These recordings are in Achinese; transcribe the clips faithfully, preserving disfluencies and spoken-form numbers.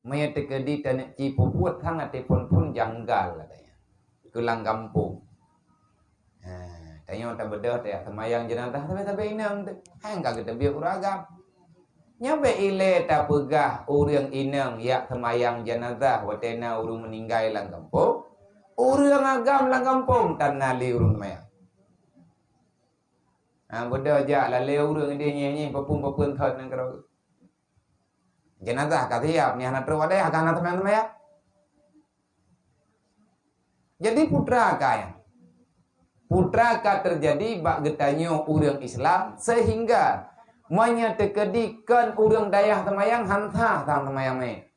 Meunyoe teukeudi taneuk ci pubuet sang até phon-phon janggal katanya. Keu lam gampông. Ha, tanyoe tabeudôh tajak seumayang jeunazah sabe-sabe inong teuh. Hai ka geuteubiet ureueng agam. Nyoe bèk ilèe tapeugah ureueng inong jak seumayang jeunazah watèe na ureueng meuninggai lam gampông. Ureueng agam lam gampông tan na lé ureueng seumayang. Ha, beudôh jak lalé ureueng idéh nyeh-nyeh, peupeueng-peupeueng thon nanggroe. Jeunazah ka siap, nyan hana trôk wadéh, ka hana seumayang-seumayang. Jadi putra ka nyan. Putra ka teujadi bak geutanyoe ureueng Islam, seuhingga meunyoe teukeudi kon ureueng dayah seumayang, han sah sang seumayang mé.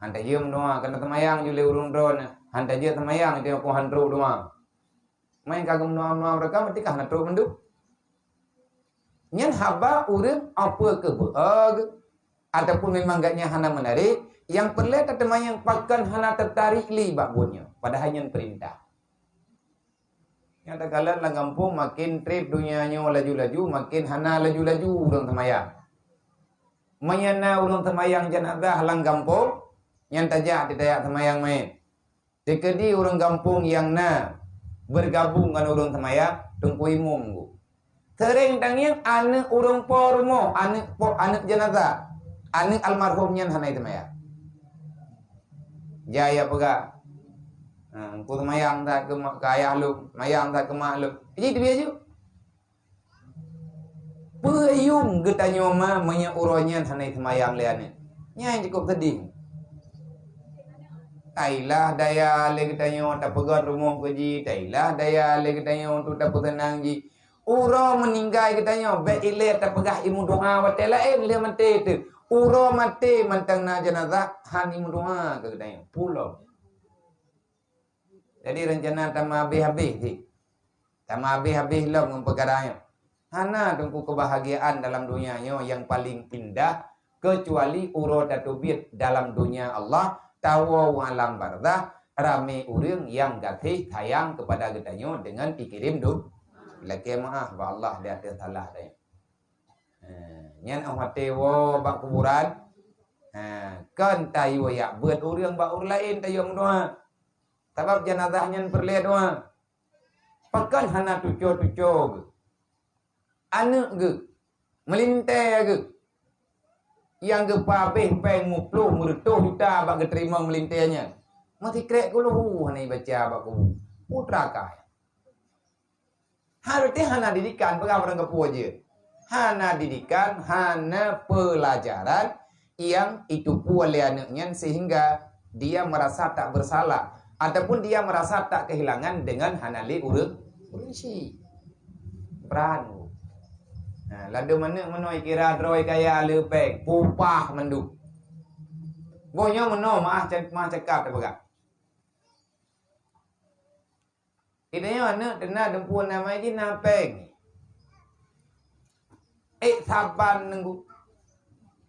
Han tajeuet meudoa, keuneuk seumayang ju lé ureueng droeneuh. Han tajeuet seumayang, itu aku han trôk doa. Main ka geumeunoe-noe meureuka, meutikah na trôk mandum. Nyan haba ureueng apa keu beu-, eh, ataupun memang gobnyan hana meunarek, nyang peureulèe tateumayang pakon hana teutarek lé bak buet nyoe, padahai nyan peurintah. Nyang takalon lam gampông makin trép donya nyoe laju-laju, makin hana laju-laju ureueng seumayang. Meunyoe na ureueng seumayang jeunazah lam gampông, nyan tajak di tajak seumayang mé. Teukeudi ureueng gampông nyang na beugabong ngon ureueng seumayang, Teungku Imum gu. Seuréng tangieng aneuk ureueng po rumoh, aneuk po, aneuk jeunazah, aneuk almarhum nyan hana seumayang. Jai ya peugah, "Ha, Teungku seumayang that keu ma-, keu ayah lôn, seumayang that keu mak lôn." Jadi teubiet ju. Peue yuem geutanyoe ma meunyoe uroe nyan hana seumayang lé aneuk? Nyan cukôp seudeh. Tailah daya lé geutanyoe tapeugöt rumoh keu jih, tailah daya lé geutanyoe untuk tapeuseunang jih. Uroe meuninggai geutanyoe, bèk ilèe tapeugah imeudoa watèe laén lheueh maté teuh. Uroe maté mantong na jeunazah, han imeudoa keu geutanyoe. Pulo. Jadi, rencana tameuhabéh-habéh cit. Tameuhabéh-habéh lom ngon peukara nyoe. Hana teungku keubahgiaan dalam donya nyoe nyang paleng indah, keucuali uroe tateubiet dalam donya Allah, tawoe u alam barzakh, ramé ureueng nyang gaséh sayang keupada geutanyoe deungon ikirém do-, lakèe meu'ah bak Allah di ateueh salah tanyoe. Ha, nyan 'oh watèe woe bak kuburan, ha, kon tayue jak beuet ureueng bak ureueng laén tayue meudoa. Sabab jeunazah nyan peureulèe doa. Pakon hana tuco-tuco geuh, aneuk geuh, meulintèe geuh, nyang geupeuhabéh péng muploh meureutôh juta bak geuteurimong meulintèe nyan, meusikrek keuluhu hana jibaca bak kubu. Putra kaya. Hareuti hana didikan, peugah barang kapeue jeuet. Hana didikan, hana peulajaran nyang jiteupeue lé aneuk nyan sehingga dia merasa tak bersalah ataupun dia merasa tak kehilangan dengan hana lé ureueng, ureueng chik. Brat. Nah, ladôm aneuk meunoe kira droe kaya le péng, pupah mandum. Boh nyoe meunoe maah cak-, maah cakap tapeugah. Geutanyoe aneuk teuna dumpeue nama jih na péng. Ék saban neunggu.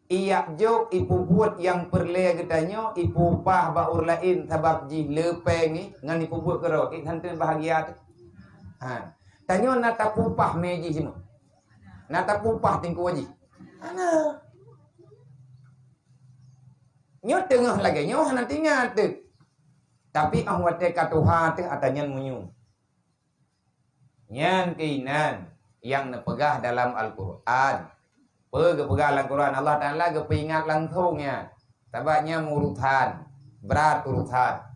Ijak jok ipeubuet nyang peureulèe geutanyoe, ipupah bak ureueng laén sabab jih le péng ngon ipeubuet keudroe, ék hana teuma bahagia teuh. Ha. Tanyoe na tapupah mé jih sinoe. Na tapupah teungku jih. Hana. Nyoe teungoh lagèe nyoe hana teuingat teuh. Tapi 'oh watèe ka tuha teuh ata nyan meunyoe. Nyan keuh inan nyang neupeugah dalam Al-Qur'an. Peue geupeugah lam Qur'an? Allah Taala geupeuingat langsung nyan. Sabab nyan urusan, brat urusan.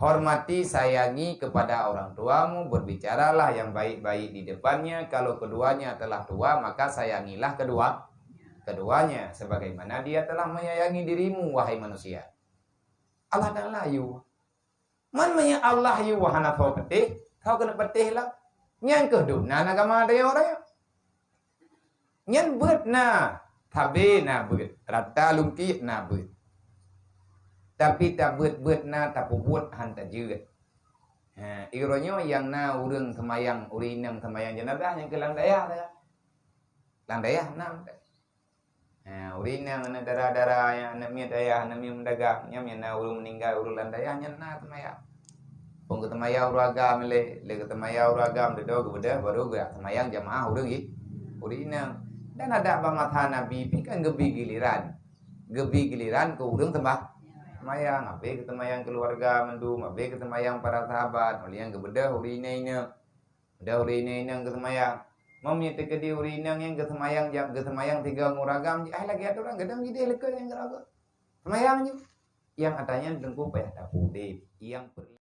Hormati, sayangi kepada orang tuamu, berbicaralah yang baik-baik di depannya. Kalau keduanya telah tua, maka sayangilah kedua, keduanya sebagaimana dia telah menyayangi dirimu, wahai manusia. Allah Taala yue. Man meunyoe Allah yue hana tho patéh, tho keuneuk patéh lah. Nyan keuh dum nan agama tanyoe. Nyan beuet na, sabe na beuet, rata lungkiek na beuet. Tapi tabeuet-beuet na, tapeubuet han tajeuet. Ha, uroe nyoe nyang na ureueng seumayang, ureueng inong seumayang jeunazah nyang keu lam dayah teuh. Lam dayah na. Ha, ureueng inong, aneuk dara-dara, aneuk miet ayah, aneuk miet meudagang, nyan nyang na ureueng meuninggai, ureueng lam dayah nyan na seumayang. Phon geuseumayang ureueng agam lé, lé geuseumayang ureueng agam dudoe geubeudôh, baru geujak seumayang jamaah ureueng i-, ureueng inong. Dan adak bak masa Nabi pih kan geubi giliran. Geubi giliran keu ureuëng sembah-, seumayang. Habéh geuseumayang keuluwarga mandum, habéh geuseumayang para sahabat, ulih nyan geubeudôh ureuëng inong-inong. Beudôh ureuëng inong-inong geuseumayang. Meunyoe teukeudi ureuëng inong nyang geuseumayang, geuseumayang tiga ngon ureuëng agam, jih ai lagée atoran, gadang jideh leukeue nyang geuraga. Seumayang jih. Nyang ata nyan teungku payah tapeudeh. Nyang per-